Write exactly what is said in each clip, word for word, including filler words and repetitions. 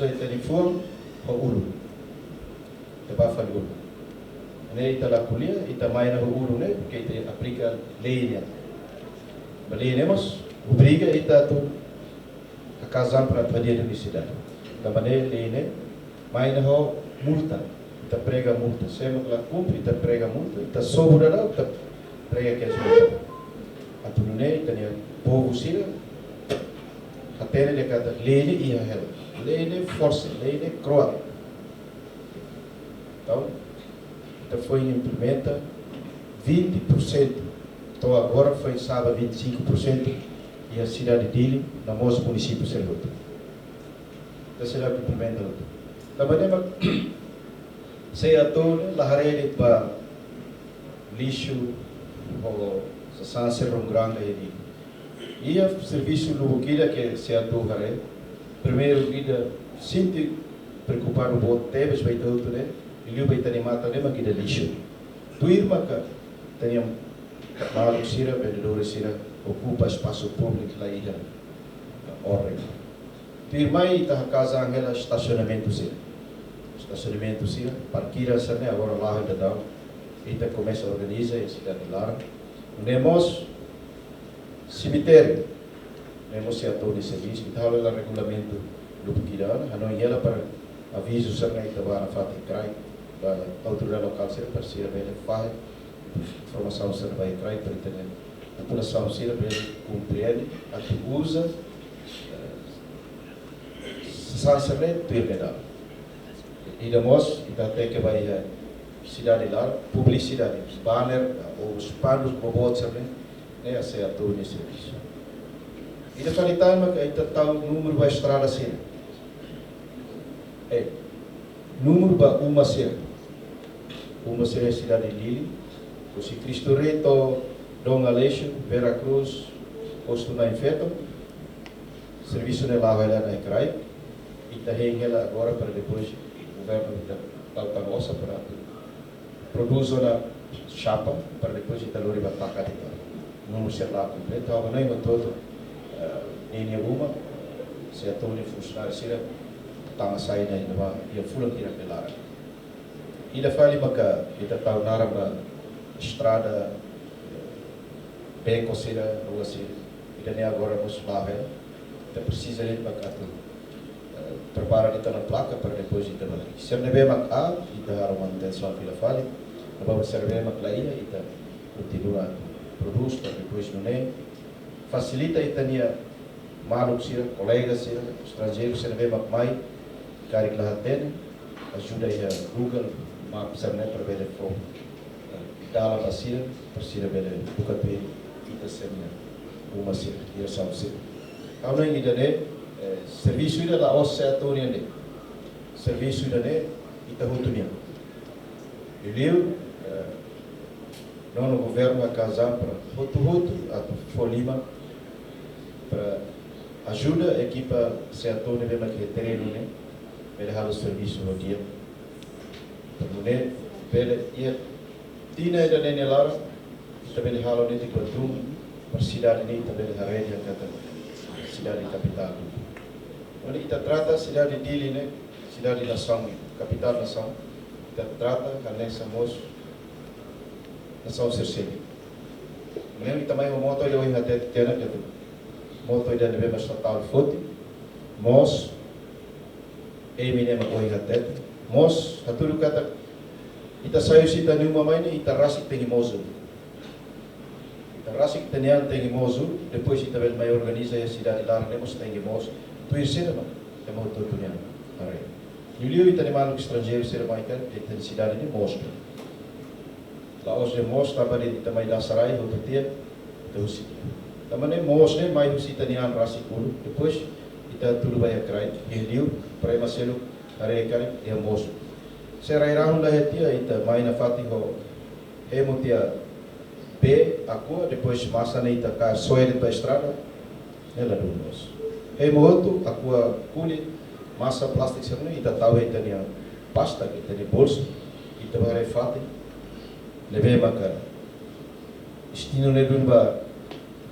Ita-nia fuan ho ulun. Ita bá fali ulun. Ne'e ita la ko'alia, ita mai ona ho ulun ne'e, ke ita aplika lei ne'e. Ba lei ne'e mós obriga ita atu haka'as an para atu hadi'a duni sidade. Tanba ne'e lei ne'e mai ona ho multa. Ita prega multa. Se ema la kumpre, ita prega multa. Ita sobu daudaun, ita prega kedas multa. Atu nune'e ita-nia povu sira hatene dehan katak lei ne'e iha hela. Lei ne'e forsa, lei ne'e kro'at. Entaun, ita foin implementa vinte por cento. To'o agora foin sa'e ba vinte e cinco por cento iha sidade Dili, no mós munisípiu sira hotu. Ita sei implementa hotu. Tanba ne'e mak SEATOU ne'e la haree de'it ba lixu ho sasán sira runguranga iha Dili. Iha servisu lubuk ida ke SEATOU haree. Primeiru, ida sente preokupadu boot tebes ba ita hotu ne'e, liuliu ba ita-nia matan ne'e mak ida lixu. Tuirmai ita-nia maluk sira, vendedór sira okupa espasu públiku la iha orden. Tuirmai ita haka'as an hela estasionamentu sira. Estasionamentu sira, parkira sira ne'e agora la'o daudaun. Ita komesa organiza iha sidade laran. Ne'e mós semitériu. Ne'e mós SEATOU nia servisu. Ita halo hela regulamentu lubuk ida, hanoin hela para avizu sira ne'e ita bá nafatin kraik, ba autoridade lokál sira para sira bele fahe informasaun sira ba iha kraik para ita-nia populasaun sira bele komprende atu uza, eh, sasán sira ne'e tuir legal. Ida mós, ita hateke ba iha sidade laran, publisidade, banner, ou espandus boboot sira ne'e, ne'e SEATOU nia servisu. Ida fali tan mak ita tau númeru ba estrada sira. Eh, númeru ba uma sira. Uma sira sidade Dili, husi Cristo Rei to'o Dom Aleixo, Vera Cruz, postu Na'in Feton. Servisu ne'e la'o hela iha kraik. Ita hein hela agora para depois governu ita tau tan osan para atu prodús ona xapa para depois ita lori ba taka ita. Númeru sira la kompletu, agora ne'e mak hotu, eh, ninia uma, SEATOU nia funsionáriu sira tama sai ona iha fulan hirak nia laran. Ida fali maka ita tau naran ba estrada, beku sira, rua sira. Ida-ne'e agora mós la'o hela. Ita presiza de'it mak atu, eh, prepara de'it ona plaka para depois ita bá. Sira ne'ebé mak aat, ita halo manutensaun fila fali. Ne'ebé sira ne'ebé mak la iha, ita kontinua prodús para depois nune'e fasilita ita-nia maluk sira, kolega sira, estranjeiru sira ne'ebé mak mai, karik la hatene, ajuda iha Google Maps sira ne'e para bele fó, eh, dalan ba sira, para sira bele buka tuir ita sira-nia uma sira, diresaun sira. Ha'u hanoin ida-ne'e, eh, servisu ida la'ós SEATOU nian de'it. Servisu ida-ne'e ita hotu nian. Liuliu, eh, nonu governu haka'as an para hotu-hotu atu fó liman para ajuda ekipa SEATOU ne'ebé mak iha terrenu ne'e bele halo servisu ho di'ak. Para nune'e bele iha tinan ida-ne'e nia laran, ita bele halo netik ba dun, para sidade ne'e ita bele haree dehan katak sidade kapitál. Kuandu ita trata sidade Dili ne'e, sidade nasaun, kapitál nasaun, ita trata hanesan mós nasaun sira seluk. Mezmu ita mai ho moto ida ohin hatete tiha ona katak moto ida ne'ebé mak estatal foti, mós imi ne'e mak ohin hatete, mós hatudu katak ita sai husi ita-nia uma mai ne'e, ita rasik tenke mosu. Ita rasik ita-nia an tenke mosu, depois ita bele mai organiza iha sidade laran ne'e mós tenke mosu. Tuir sira mak ema hotu-hotu nia an haree. Liuliu ita-nia maluk estranjeiru sira mai karik, ita-nia sidade ne'e mosu. La'ós de'it mosu tanba de'it ita mai dasa rai hotu tiha, ita husi tiha. Tanba ne'e mosu ne'e mai husi ita-nia an rasik uluk, depois ita hatudu ba iha kraik, iha liur, para ema seluk haree karik iha mosu. Se rai rahun la iha tiha, ita mai nafatin ho hemu tiha bee, aqua, depois masa ne'e ita kaer soe de'it ba estrada, ne'e ladún loos. Hemu hotu, aqua ko'alia, masa plástiku sira ne'e, ita tau iha ita-nia pasta, ita-nia bolsu, ita bá haree fatin ne'ebé maka destinu ne'e duni ba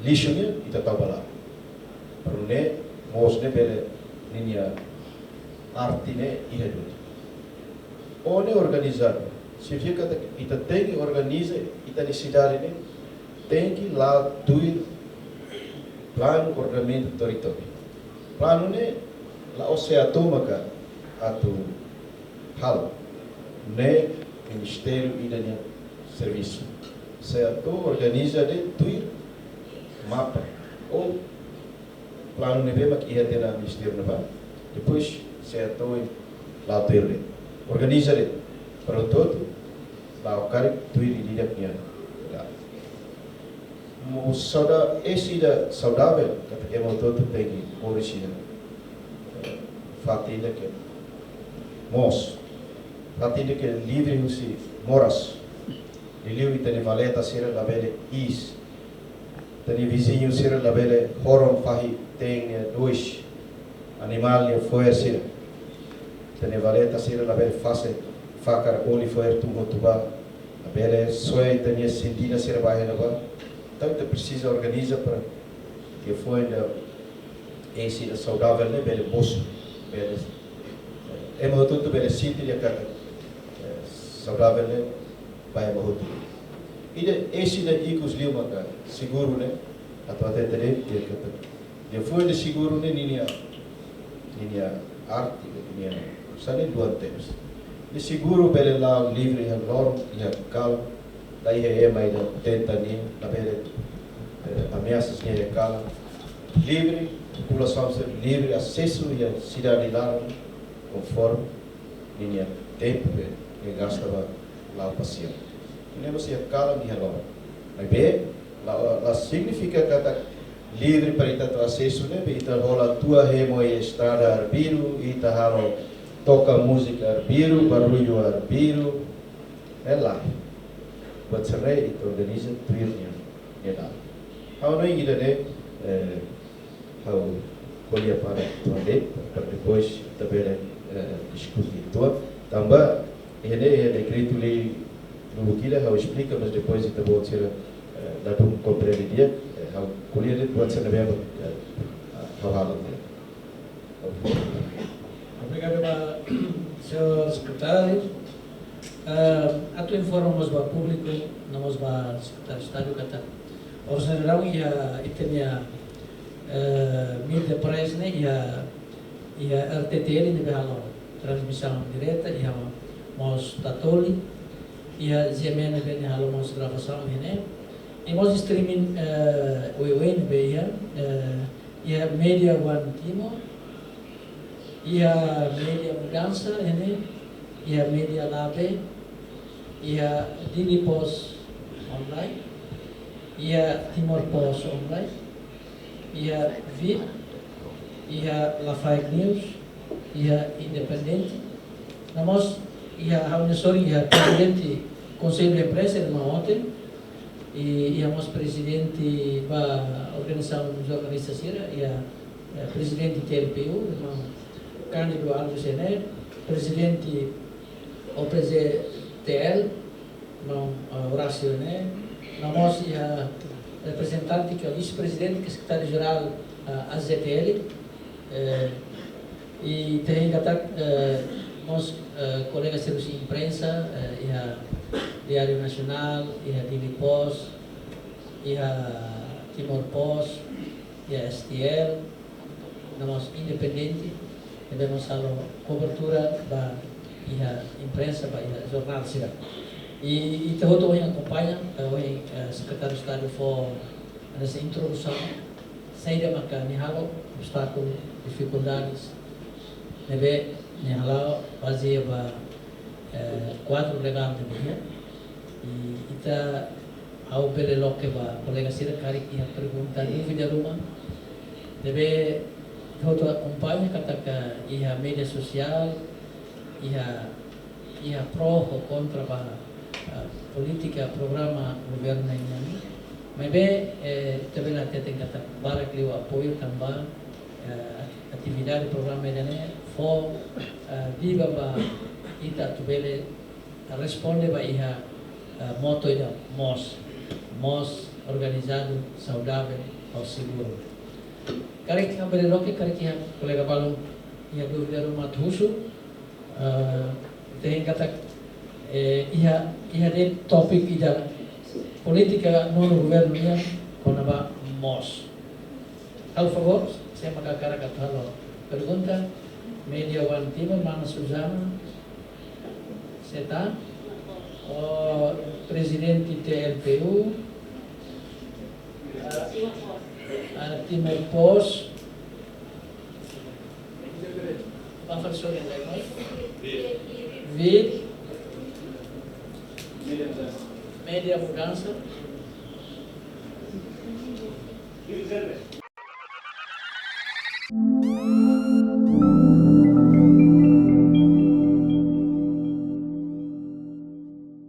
lixu nian, ita tau ba laran. Para nune'e mosu ne'e bele ninia Arte ne'e iha duni. Ó ne'e organizadu. Signifika katak ita tenke organiza ita-nia sidade ne'e, tenke la'o tuir planu ordenamentu territóriu. Planu ne'e la'ós SEATOU maka atu halo. Ne'e ministériu ida-nia servisu. SEATOU organiza de'it tuir mapa ou planu ne'ebé mak iha tiha ona ministériu ne'ebá. Depois SEATOU la'o tuir de'it. Organiza de'it. Para hotu-hotu la'o karik tuir ida-idak nia. Mós sauda-, ese ida saudavel, katak ema hotu-hotu tenke moris iha, eh, fatin ida ke moos. Fatin ida ke livre husi moras. Liuliu ita-nia valeta sira labele iis. Ita-nia viziñu sira labele horon fahi teen nia dois. Animál nia fo'er sira. Ita-nia valeta sira labele fase fakar oli fo'er tun hotu bá. Labele soe ita-nia sentina sira ba iha ne'ebá. Entaun ita presiza organiza para ke foin da ese ida saudavel ne'e bele mosu, bele, eh, ema hotu-hotu bele sente dehan katak, eh, saudavel ne'e ba ema hotu. Ida ese ida ikus liu maka seguru ne'e, atu hatete de'it katak, depois de seguru ne'e ninia, ninia arte, ninia, sá ne'e duan tebes. Ne'e seguru bele la'o livre iha loron, iha kalan, la iha ema ida tenta nia, labele, eh, ameasas nia iha kalan. Livre, populasaun sira livre, asesu iha sidade laran, konforme ninia tempu ne'ebé nia gasta ba la'o pasiar. Ne'e mós iha kalan, iha loron. Maibé la, la signifika katak livre para ita atu asesu ne'ebé ita hola tua hemu iha estrada arbiru, ita halo toka múzika arbiru, barullu arbiru. Ne'e lae. Buat sira-ne'e ita organiza tuir nia, nia dalan. Ha'u hanoin ida-ne'e, eh, ha'u ko'alia para tuan de'it, para depois ita bele, eh, diskute uitoan. Tanba, iha ne'e, iha dekretu-lei lubuk ida, ha'u esplika, mas depois ita-boot sira, eh, ladún komprende di'ak, eh, ha'u ko'alia de'it buat sira ne'ebé, eh, ha'u halo. Obrigadu ba señór sekretáriu. Ah, atu informa mós ba públiku, no mós ba sekretáriu Estadu katak oras ne'e daudaun iha ita-nia, eh, media press ne'e iha, iha R T T L ne'ebé halo transmisaun direta, iha mós Tatoli, iha G M N ne'ebé halo mós gravasaun iha ne'e. I mós streaming, eh, oioin ne'ebé iha, eh, iha Media One Timor, iha Media Mudansa iha ne'e, iha Media Labe, iha Dili Post Online, iha Timor Post Online, iha Vip, iha La Fake News, iha Independente. No mós iha ha'u-nia sorin iha prezidente Konsellu Imprensa, irmaun Oten, i iha mós prezidente ba organizasaun jornalista sira, iha, eh, prezidente T L P U, irmaun Cândido Alves ne'e, prezidente O P Z T L, irmaun, eh, Horácio ne'e, no mós iha reprezentante ke vise-prezidente ke sekretáriu jerál, eh, A Z T L, eh, i ita hein katak, eh, mós, eh, kolega servisu imprensa, eh, iha Diário Nacional, iha Dili Post, iha Timor Post, iha S T L, no mós Independente, ne'ebé mós halo kobertura ba iha imprensa, ba iha jornál sira. I, i ita hotu ohin akompaña, eh, ohin, eh, Sekretáriu Estadu fó hanesan introdusaun, saida maka nia halo, obstákulu, difikuldades ne'ebé nia hala'o bazeia ba, eh, kuadru legál ne'ebé iha. I ita, ha'u bele loke ba kolega sira karik iha pergunta, dúvida ruma. Ne'ebé hotu akompaña katak iha media sosiál, iha, iha pro ho kontra ba, ah, polítika programa governu nian. Maibé, eh, ita bele hatete katak barak liu apoiu tanba, eh, atividade programa ida-ne'e fó, eh, biban ba ita atu bele responde ba iha, eh, moto ida moos, moos organizadu, saudavel, no seguru. Karik ha'u bele loke, karik iha kolega balu iha dúvida ruma atu husu, eh, ita hein katak, eh, iha, iha de'it tópiku ida polítika nonu governu nian kona-ba moos. Halo favór, sé mak hakarak atu halo pergunta, média oan Timor, mana Suzana, sé tan, o prezidente T L P U, ah, ah, Timor Post, Bafar Sorin Daimai, Vid, Média Mudansa,